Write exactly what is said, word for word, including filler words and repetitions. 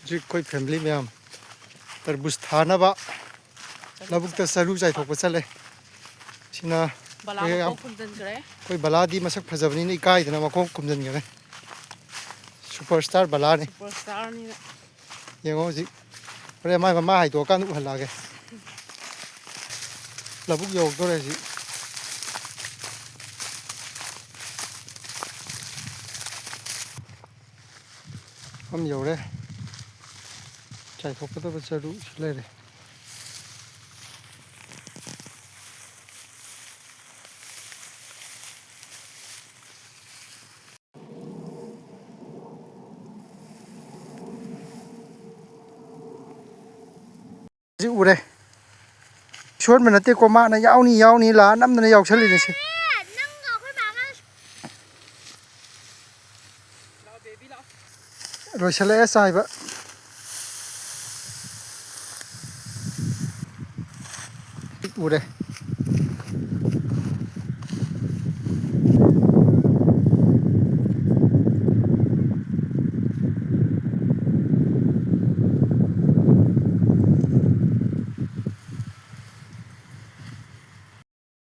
ꯍꯧꯖꯤꯛ ꯑꯩꯈꯣꯏ ꯐꯦꯃꯤꯂꯤ ꯃꯌꯥꯝ ꯇꯔꯕꯨꯖ ꯊꯥꯅꯕ ꯂꯧꯕꯨꯛꯇ ꯆꯔꯨ ꯆꯥꯏꯊꯣꯛꯄ ꯆꯠꯂꯦ꯫ ꯁꯤꯅ ꯕꯂꯥ ꯑꯩꯈꯣꯏ ꯌꯥꯝ ꯃꯀꯣꯛ ꯈꯨꯝꯖꯤꯟꯈ꯭ꯔꯦ꯫ ꯑꯩꯈꯣꯏ ꯕꯂꯥꯗꯤ ꯃꯁꯛ ꯐꯖꯕꯅꯤꯅ ꯏꯀꯥꯏꯗꯅ ꯃꯀꯣꯛ ꯈꯨꯝꯖꯤꯟꯈꯔꯦ꯫ ꯁꯨꯄꯔ ꯁ꯭ꯇꯥꯔ ꯕꯂꯥꯅꯤ꯫ ꯁꯨꯄꯔ ꯁ꯭ꯇꯥꯔꯅꯤꯅ꯫ ꯌꯦꯡꯉꯣ ꯍꯧꯖꯤꯛ꯫ ꯍꯣꯔꯦꯟ ꯃꯥꯏ ꯃꯃꯥ ꯍꯥꯏꯗꯣꯛꯑꯀꯥꯟꯗ ꯎꯍꯜꯂꯛꯑꯒꯦ꯫ ꯂꯧꯕꯨꯛ ꯌꯧꯔꯛꯇꯣꯔꯦ ꯍꯧꯖꯤꯛ꯫ ꯃꯐꯝ ꯌꯧꯔꯦ꯫ ꯆꯥꯏꯊꯣꯛꯀꯗꯕ ꯆꯔꯨꯁꯨ ꯂꯩꯔꯦ꯫ ꯍꯧꯖꯤꯛ ꯎꯔꯦ꯫ ꯁꯣꯟꯕ ꯅꯠꯇꯦꯀꯣ, ꯃꯥꯅ ꯌꯥꯎꯅꯤ ꯌꯥꯎꯅꯤ ꯂꯥꯛꯑ ꯅꯝꯗꯅ ꯌꯥꯎꯁꯜꯂꯤꯅꯦ ꯁꯤ꯫ ꯂꯣꯏꯁꯤꯜꯂꯛꯑꯦ ꯆꯥꯏꯕ꯫ ꯎꯔꯦ꯫